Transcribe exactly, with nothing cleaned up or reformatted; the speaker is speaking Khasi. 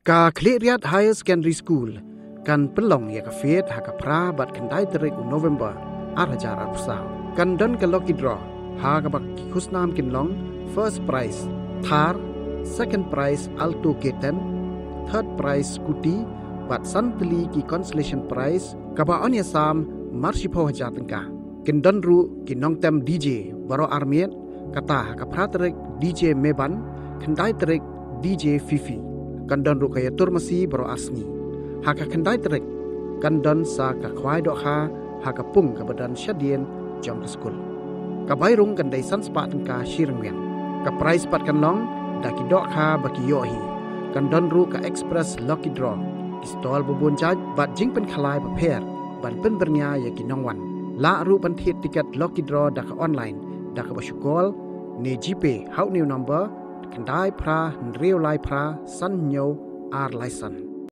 Ka Khliehriat Higher Secondary School kan pynlong ïa ka fete ha ka phra bad khyndai tarik u November ar hajar arphew saw. Kan don ka lucky draw ha kaba ki khusnam kin long first prize Thar, second prize Alto K ten, third prize scooty bad san tylli ki consolation prize kaba yn ïasam mar shiphew hajar tyngka. Kin don ruh ki nongtem D J baroh armiet, kata ha ka phra tarik D J Meban, khyndai tarik D J Fifi. Kan don ruh ka ïatur masi baroh ar sngi. Ha ka khyndai tarik kan don sa ka khwai dohkha ha ka pung kaba don shadien jong ka skul. Ka bai rung kan dei san spah tyngka shi ryngwiang. Ka prize pat kan long da ki dohkha ba ki ïoh hi. Kan don ruh ka express lucky draw, ki stall ba bun jait bad jingpynkhalai bapher ban pynbyrngia ïa ki nongwan. Lah ruh ban thied tiket lucky draw da ka online da kaba shu call ne GPay ha une u number khyndai phra hynriew lai phra san hynñiew ar lai san.